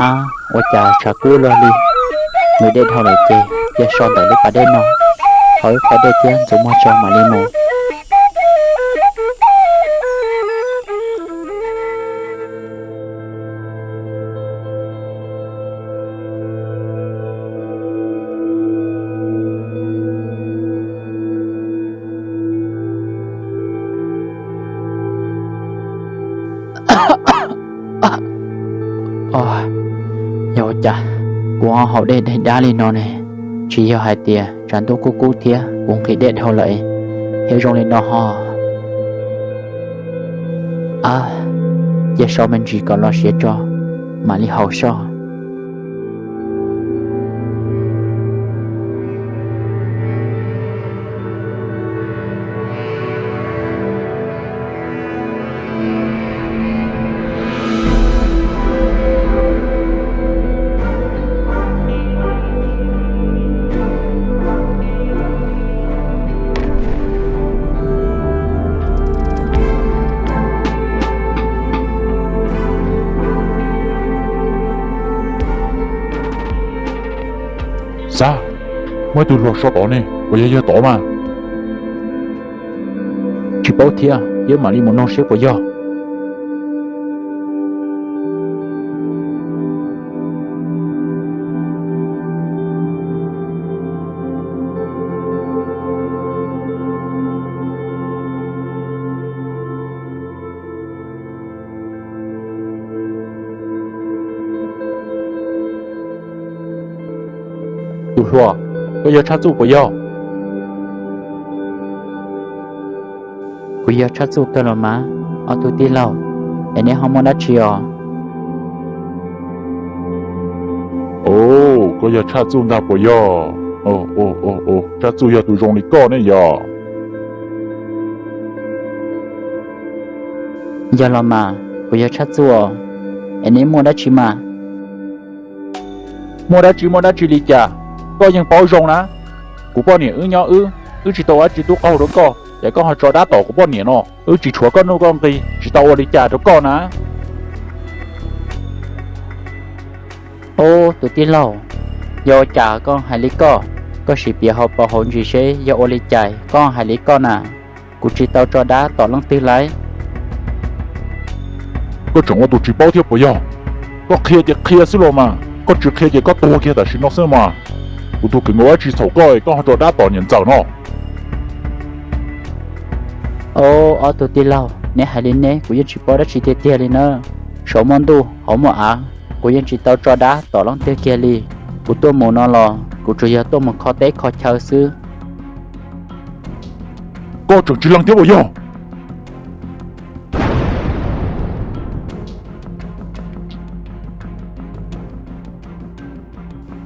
Ab, ua cas tshav kub luaj li, nws dej dhau lawm ces cia so ntawm lub pas dej no, haus ib qho dej thiab ntxuav muag tso mam li mus. Yog ua cas kuv ho haus dej daig dab li no ne? Tsis yog hais tias tshav ntuj kub kub thiab kuv nqhis dej dhau lawm thiaj zoo li no ho. Ab, cia so me ntsis kom los siav tso mam li haus soj. Xav, muaj ib tug hluas so tod ne, puas yog yawg tod mas? Tsis paub thiab, wb mam li mus noog seb puas yog. Tus hluas, koj yog Tshaj Txuj puas yog? Kuv yog Tshaj Txuj kawg los mas, ob tug tij laug, es neb ho muaj dab tsi os? Os, koj yog Tshaj Txuj ntag puas yog? Tshaj Txuj yog tus zoo li koj ne yog? Yog los mas, kuv yog Tshaj Txuj os, es neb muaj dab tsi mas? Muaj dab tsi muaj dab tsi li cas, koj yeej paub zoo na. Kuv poj niam wb nyob wb, wb tsis tau ua dab tsi tub qaug rau koj, ces koj ho tso dab tom kuv poj niam no, wb tsis tshuav koj nuj koj nqi, tsis tau ua li cas rau koj na. Ob tug tij laug, yog ua cas koj hais li koj? Koj sim piav hauv paus hauv ntsis seb yog ua li cas koj hais li koj na. Kuv tsis tau tso dab tom leej twg lauj. Koj tseem ua tus tsis paub thiab puas yog? Koj qhia ces qhia xwb los mas, koj tsis qhia ces koj tuag kiag tam sim no xwb mas. Kuv tus kheej ua dab tsi txhaum koj es koj ho tso dab tom niam ntxawm no? Ob tug tij laug, neb hais li neb kuv yeej tsis paub dab tsi tiag tiag li na. Saum muaj ntuj hauv muaj av, kuv yeej tsis tau tso dab tom leej twg kiag li. Kuv tuaj mus no los kuv tsuas yog tuaj mus kho teb kho chaw xwb. Koj tseem tsis lees thiab puas yog?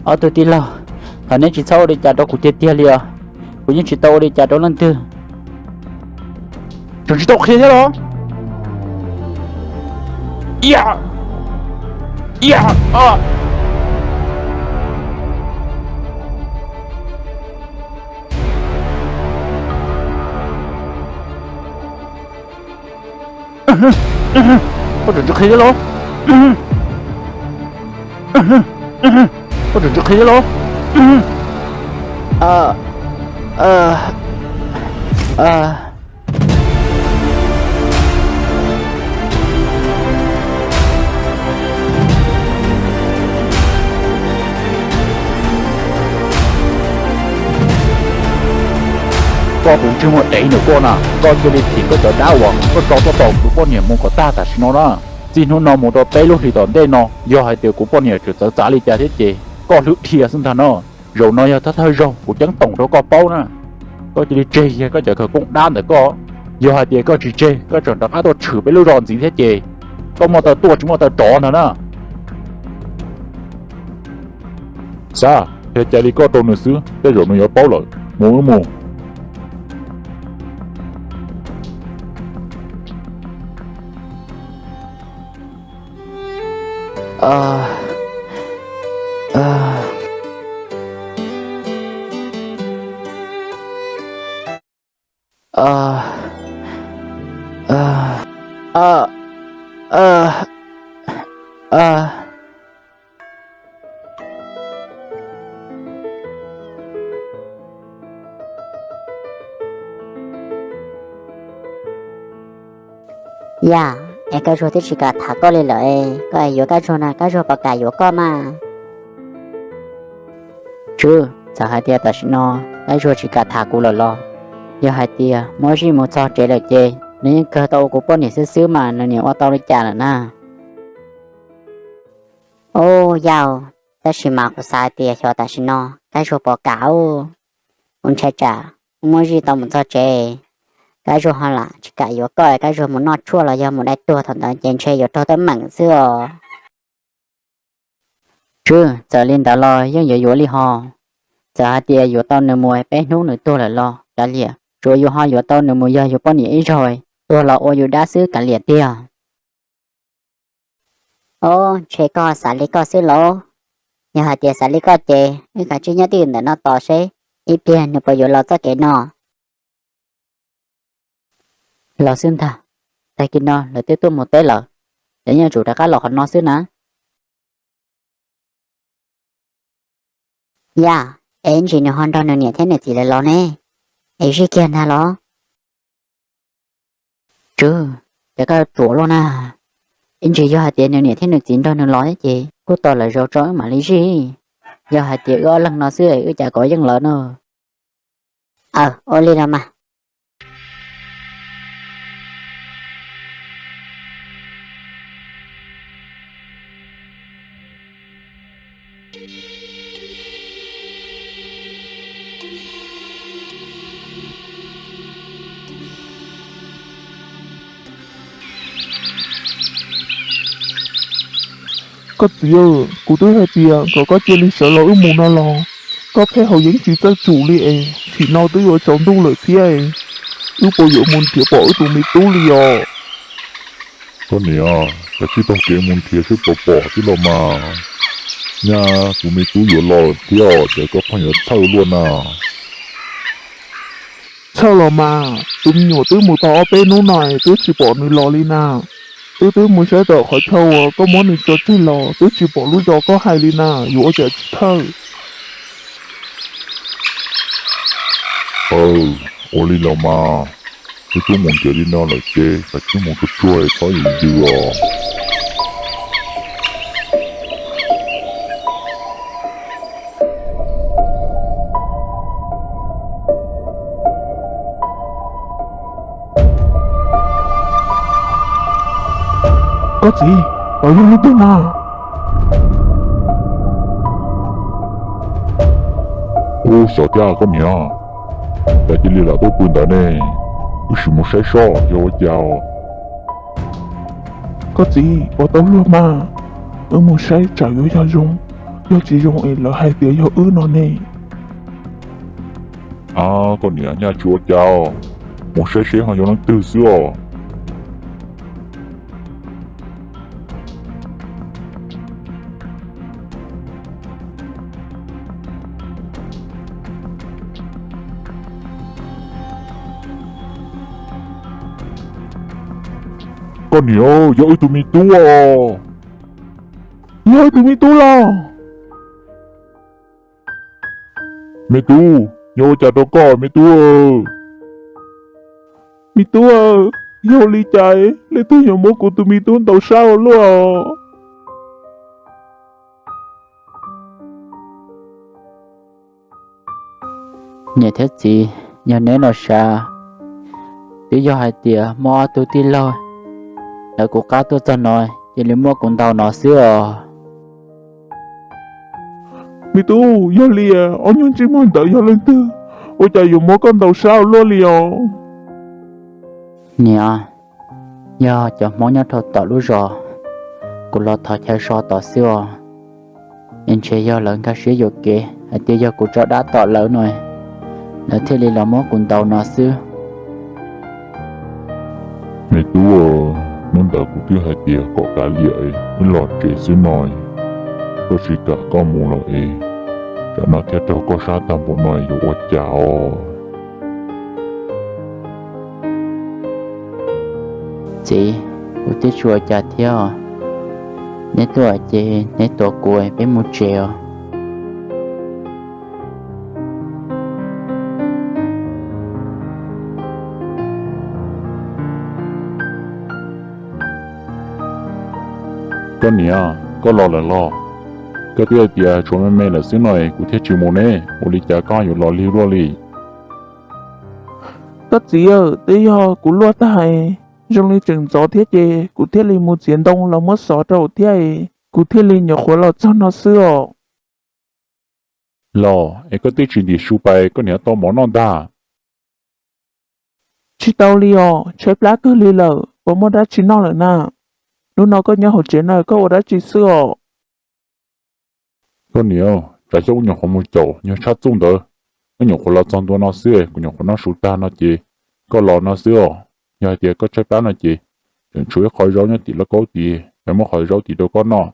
Ob tug tij laug, thov neb tsis txhob ua li cas rau kuv tiag tiag li os. Kuv yeej tsis tau ua li cas rau leej twg. Tseem tsis tau qhia thiab los? Koj tseem tsis qhia thiab los? Koj tseem tsis qhia thiab los? Koj tus ntsej muag dev ntawm koj na, koj cia li thim koj cov dab uas koj tso tuaj tom kuv poj niam mus kom tag tam sim no na. Txij hnub no mus rau peb lub hlis tom ntej no, yog hais tias kuv poj niam tseem txawv txav li cas thiab ces koj hlwb dhia xwb ntag no. Zaum no yog thawj thawj zaug kuv ceeb toom rau koj paub na. Koj cia li tseg kiag koj cov khawv koob dab ntawm koj. Yog hais tias koj tsis tseg, koj tseem rov qab tuaj tshwm peb lub zos ntxiv thiab ces koj muaj taw tuaj tsis muaj taw rov ntag na. Xav, qhia cas li koj rau nws xwb, tej zaum nws yuav paub lawm. Mus wb mus. Yam, es Kab Zuag twb tsis kam tham koj li lawm, koj es yuav Kab Zuag no Kab Zuag puas kam yuav koj mas? Tswb, txawm hais tias tam sim no Kab Zuag tsis kam tham kuv lawm los, yog hais tias muab zij mus txog tsev lawm ces nws yeej kawg tau ua kuv poj niam xwb xwb mas nws niam ua tau li cas lawm na. Ub yau, tab sis mas kuv xav hais tias xyov tam sim no Kab Zuag puas kam ub. Kuv ntshai tsam muab zij tau mus txog tsev, Kab Zuag ho lam tsis kam yuav koj, Kab Zuag mus noj tshuaj los yog mus dai tuag thaum ntawd ces ntshe yuav raug teeb meem xwb os. Tswb, txawm li ntawd los yeej yuav yuav li ho. Txawm hais tias yuav tau nws mus peb hnub nws tuag lawm los kav liam, tsuas yus ho yuav tau nws mus yog yus poj niam ib zaug, tuag los ua yus dab xwb kav liam tiag. Ob, ntshe koj xav li koj xwb los? Yog hais tias xav li koj ces wb kav tsij nyob twj ywm ntawm no tos seb ib pliag nws puas yuav los txoj kev no. Los xwb ntag, tag kis no lawv twb tuaj mus teb lawm, lawv yeej yuav tsum rov qab los qhov no xwb na. Yam, es ntsis nws ho nrog nws niam thiab nws txiv lawv los ne, es zij kiag ntag los? Tswb, ces koj ruam luaj na. Ib ntsis yog hais tias nws niam thiab nws txiv nrog nws los thiab ces kuj tos lawv zaum tso wb mam li zij. Yog hais tias wb ob leeg no xwb wb cas kov yeej lawv no. Aw, ua li los mas. Koj txiv, kuv twb hais tias kom koj cia li sawv los wb mus no los, koj pheej haus yeeb tsis txawj tsum li es thaum no twb yuav tsaus ntuj lawm thiab, wb puas yuav mus nrhiav pom wb tus me tub li os? Koj niam, kav tsij taug kev mus nrhiav seb puas pom xwb los mas. Nyaj kuv me tub yuav los thiab ces koj pheej yuav txhawj luaj na. Txhawj los mas, tus me nyuam twb mus tau ob peb hnub no twb tsis pom nws los li na. Twb twb mus saib tom qhov chaw uas koj muab nws tso tseg los twb tsis pom lub zos koj hais li na, yuav ua cas tsis txhawj. Aw, ua li los mas, twb twb mus nrhiav li no lawm ces kav tsij mus tsuag tsuag txhob yws yws os. Koj txiv, koj yog leej twg na? Ub, xyov thiab koj niam, cas cia li lam tuaj pw ntawd ne, wb sim mus saib seb yog ua cas os. Koj txiv, ua tau luag mas, wb mus saib tsam yuav yog zoo, yog tsis zoo es lawv hais tias yog wb no ne. Ab, koj niam, nyaj tsis ua cas, mus saib seb ho yog leej twg xwb os. Koj niam, yog wb tug me tub os. Yog wb tug me tub los? Me tub, yog ua cas rau koj me tub? Me tub, yog ua li cas leej twg yuav muab kuv tus me tub ntaus sab ua luaj? Niam thiab txiv, yog neb los sav, twb yog hais tias muaj ob tug tij laug ntawd kuv qab tuaj txog no, cia li muab kuv ntaus no xwb os. Me tub, yog li ob nyuag ntsej muag ntawd yog leej twg, ua cas yuav muab koj ntaus sab ua luaj li os? Niam, yog cov Hmoob nyob rau tom lub zos, kuv los thov chaw so tom xwb os. Es ntshe yog lawv nkag siab yuam kev hais tias yog kuv tso dab tom lawv no, lawv thiaj li los muab kuv ntaus no xwb. Me tub, hnub ntawd kuv twb hais tias kom kav liam wb los tsev xwb no, koj tsis kam koj mus los es, tsam no thiaj raug koj sab tag npaum no yuav ua cas os? Txiv, kuv twb tsis ua cas thiab os. Neb tuaj ces neb tuav kuv peb mus tsev os. Koj niam, koj los lawm los? Koj twb hais tias tshuav me me lawm xwb no kuv thiaj tsis mus ne, ua li cas koj yuav los lig luaj li? Koj txiv, twb yog kuv luaj tag, zoo li tseem ntxov thiab ces kuv thiaj li mus txiav ntoo los muab xov rau thiab, kuv thiaj li nyuam qhuav los txog no xwb os. Los es koj twb tsis ntim su pais koj niam tau mov noj ntag. Tsis tau li os, tshaib plab kawg li lawm, puas muaj dab tsi noj lawm na? Hnub no koj nyob hauv tsev na koj ua dab tsi xwb os? Koj niam, tsam xyov wb nyuam qhuav mus caum nyuag tshaj txuj ntawd, wb nyuam qhuav los txog ntua no xwb, kuv nyuam qhuav noj su tag no ces koj los no xwb os. Yog hais tias koj tshaib plab no ces tseem tshuav ib qho zaub nyob tim lauj kaub tid, peb muab qhov zaub tid rau koj noj.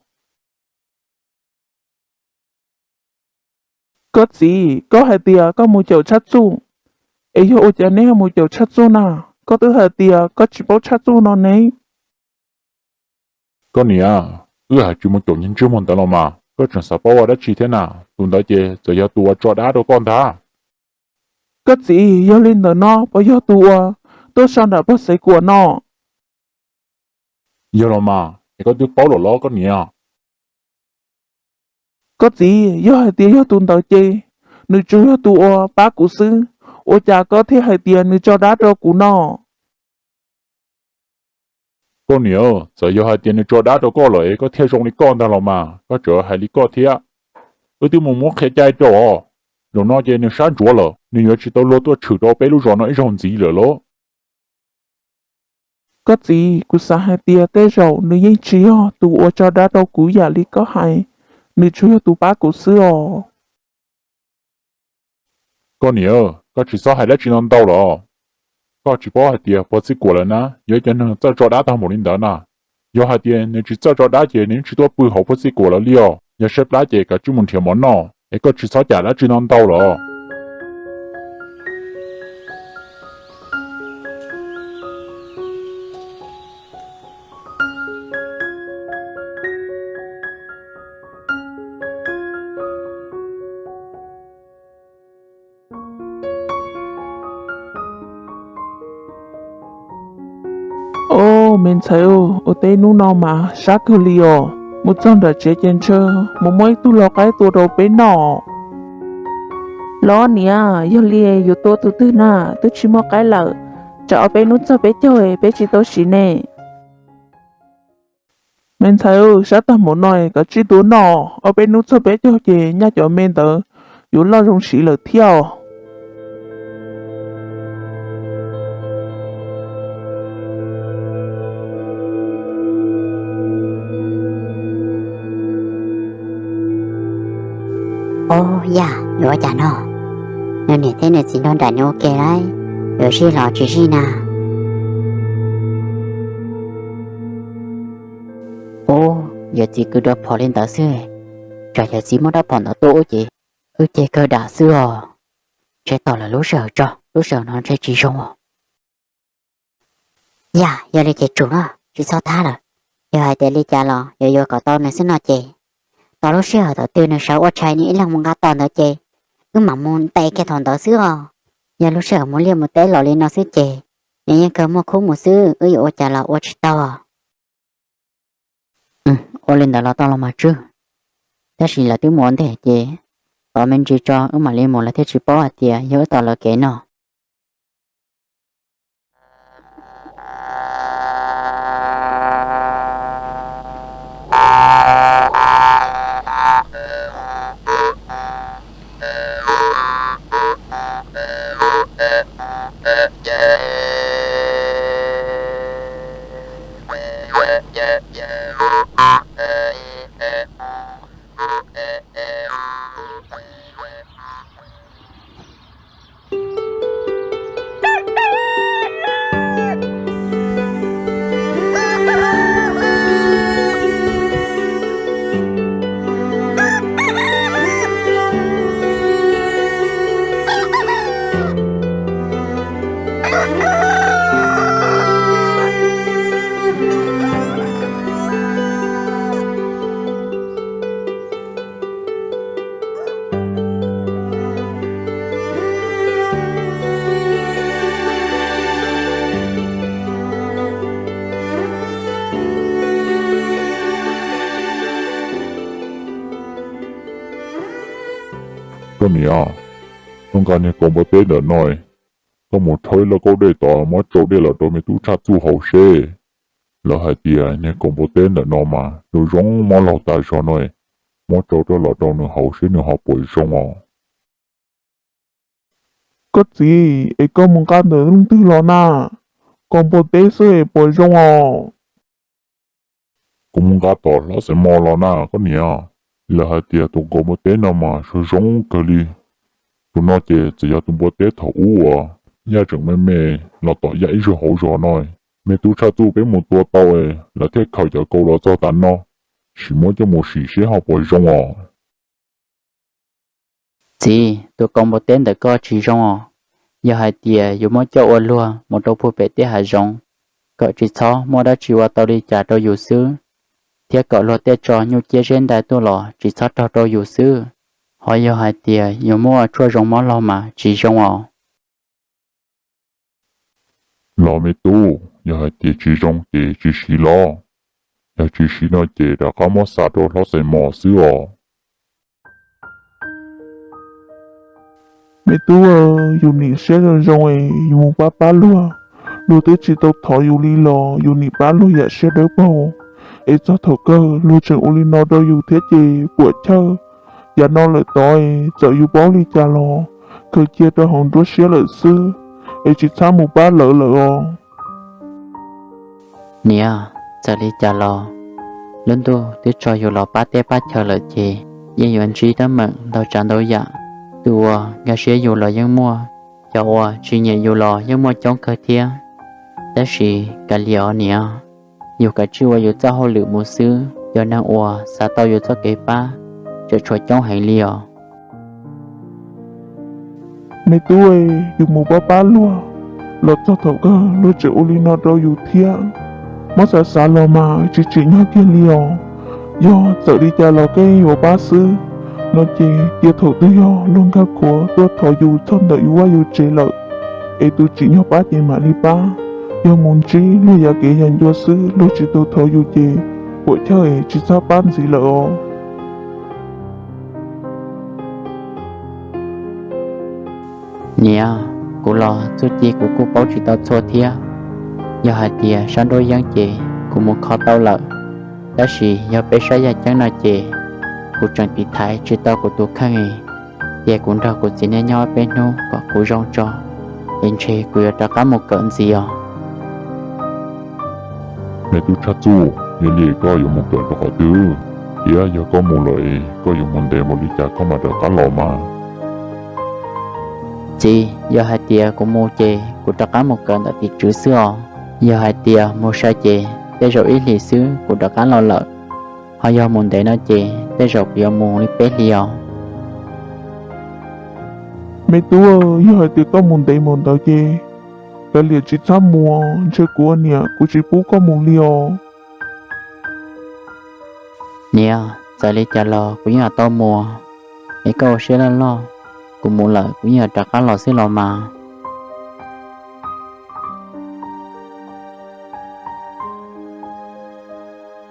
Koj txiv, koj hais tias koj mus caum tshaj txuj, es yog ua cas neb ho mus caum tshaj txuj na? Koj twb hais tias koj tsis paub tshaj txuj no ne. Koj niam, wb hais tsis mus caum niag ntsej muag ntawd los mas koj tseem xav paub ua dab tsi thiab na? Tus ntawd ces txawm yog tus uas tso dab rau koj ntag. Koj txiv, yog li ntawd no puas yog tus uas tuaj so nram pog Xaiv Kuam no? Yog los mas, es koj twb paub lawm los koj niam? Koj txiv, yog hais tias yog tus ntawd ces nws tsuas yog tus uas pab kuv xwb, ua cas koj thiaj hais tias nws tso dab rau kuv no? Koj niam, txawm yog hais tias nws tso dab rau koj lawm es koj thiaj zoo li koj ntag los mas koj tseem hais li koj thiab. Wb twb mus muab qhia cai rau os. Zaum no ces nws sab ntsuav lawm, nws yuav tsis tau luag tuaj tshwm rau peb lub zos no ib zaug ntxiv lawm lauj. Koj txiv, kuv xav hais tias tej zaum nws yeej tsis yog tus uas tso dab rau kuv yam li koj hais, nws tsuas yog tus pab kuv xwb os. Koj niam, koj tsis txhob hais dab tsi no ntau los. Koj tsis paub hais tias pog Txij Kuam lawm na yog ib cov neeg txawj tso dab tag npaum li ntawd na. Yog hais tias nws tsis txawj tso dab ces nws yeej tsis tuaj pw hauv pog Txij Kuam lawm li os. Yog saib plab ces kav tsij mus nrhiav mov noj es koj tsis txhob cam dab tsi no ntau los. Au, me ntxhais, ua teb hnub no mas sab kawg li os. Mus txog nram tsev ces ntshe mus muab ib tug lau qaib tua rau peb noj. Los niam, yog li yuav tua tus twg na? Twb tsis muaj qaib lawm, tsam ob peb hnub txog peb caug peb tsis tau siv ne. Me ntxhais, sab tag npaum no kav tsij tua noj, ob peb hnub txog peb caug ces nyaj cov me ntawd yuav loj zoo siv lawm thiab os. Au yam, yuav ua cas no? Nws niam thiab nws txiv nrog nraim nws ua ke lauj, yuav zij los tsis zij na? Ub, yawm txiv kwv rau phom li ntawd xwb, tsam yawm txiv muab rab phom ntawd tuaj ub ces wb ceg kawg dam xwb os. Ntshe tom lawv lub sij hawm tso, lub sij hawm no ntshe tsis zoo os. Yam, yog li ces tsum na, tsis txhob thab lawm. Yog hais tias li cas los yuav yuav kom tau nws xwb no ces, tos lub sij hawm thaum twg nws sawv ua tshais nws ib leeg mus nqa tos ntawd ces, wb mam mus ntes kiag thaum ntawd xwb os. Yog lub sij hawm mus liaj mus teb los li no xwb ces, nws yeej kawg muaj khub mus xwb, wb yuav ua cas los ua tsis tau. Ua li ntawd los tau los mas Tswb, tab sis lawv twb mus ua ntej ces, tos me ntsis tso wb mam li mus lawv thiaj tsis paub hais tias yog wb tos lawv kev no. Koj niam, koj nqa niag kaus npua teb ntawm no, koj mus rhaub ib lauj kaub dej tod muab tsau dej los rau me tub Tshaj Txuj haus seb. Lawv hais tias niag kaus npua teb ntawm no mas zoo zoo mob laug tas zog no, muab tsau rau los rau nws haus seb nws ho puas zoo os. Koj txiv, es koj mus nqa ntawm leej twg los na? Kaus npua teb xwb es puas zoo os? Kuv mus nqa tom hlob Xais Mos los na koj niam. Lawv hais tias tus kaus npua teb no mas zoo zoo kawg li. Tus no ces txawm yog tus npua teb thaum ub uas yaj tseem me me los tom yaj ib zaug hauv zos no. Me tub Tshaj Txuj, peb mus tua tau, lawv thiaj khaws cov kaus los txog tas no. Sim muab coj mus sim seb ho puas zoo os. Txiv, tus kaus npua teb ntawm koj tsis zoo os. Yog hais tias yuav muab coj ua luag mus rau puag pem tej hav zoov, kom tsis txhob muaj dab tsi ua tau li cas rau yus xwb, thiab kom luag tej tso nyuj ciab zeb ntais tuaj los tsis txhob raug rau yus xwb. Ho yog hais tias yuav muaj tshuaj zoo mob laug mas tsis zoo os. Los me tub, yog hais tias tsis zoo ces tsis siv los. Yog tsis siv no ces rov qab muab xa rau hlob Xais Mos xwb os. Me tub, yus nim siab zoo zoo es yus mus pab pab luag, luag twb tsis tau thov yus li los yus nim pab luag yam siab dawb paug, es txog thaum kawg luag tseem ua li no rau yus thiab ces puam chawj. Yav no lawm tod es txawm yus paub li cas los khaws cia rau hauv nruab siab lawm xwb, es tsis txhob mus pab lawv lawm os. Niam, txawm li cas los lub ntuj twb tso yus los pab teb pab chaw lawm ces yeej yuav ntsib teeb meem ntau tsav ntau yam. Tus uas nkag siab yus los yeej muaj, cov uas tsis nyiam yus los yeej muaj coob kawg thiab. Tab sis kav liam os niam, yus kav tsij ua yus txoj hauj lwm mus xwb, cov neeg uas xav tau yus txoj kev pab tseem tshuav coob heev li os. Me tub, yus mus pab pab luag, los txog thaum kawg luag tseem ua li no rau yus thiab. Muab xav xav los mas tsis tsim nyog kiag li os. Yog txawm li cas los koj yeej yuav pab xwb. No ces cia thaum twg yog luag nkag khuav tuaj thov yus txog ntawm yus vaj yus tsev lawm, es tus tsim nyog pab ces mam li pab. Yog mus ntsib luag yav kev yam ncua xwb luag tsis tau thov yus ces puam chawj es tsis txhob pab ntxiv lawm os. Niam, kuv los txuj ci kuv kuj paub tsis tau txhua thiab. Yog hais tias sab nruab yeeb ces kuv mus kho tau lawm, tab sis yog peb sab yaj ceeb no ces kuv tseem tiv thaiv tsis tau kuv tus kheej. Ces kuv nrog kuv txiv nej nyob peb hnub kom kuv zoo tso, es ntshe kuv yuav rov qab mus kawm ntxiv os. Me tub Tshaj Txuj, yog li koj yuav mus kawm rau qhov twg? Thiab yog koj mus lawm es koj yuav mus ntev npaum li cas koj mam rov qab los mas? Txiv, yog hais tias kuv mus ces kuv rov qab mus kawm ntawm tim tswv xwb os. Yog hais tias mus sai ces tej zaum ib hlis xwb kuv rov qab los lawm. Ho yog mus ntev no ces tej zaum kuv yuav mus li peb hlis os. Me tub, yog hais tias koj mus ntev mus ntawd ces kav liam tsis txhob mus, ntshe kuv ua niam kuv tsis pub koj mus li os. Niam, txawm li cas los kuv yeej yuav tau mus, es koj ua siab loj loj, kuv mus lawm kuv yeej yuav rov qab los xwb los mas.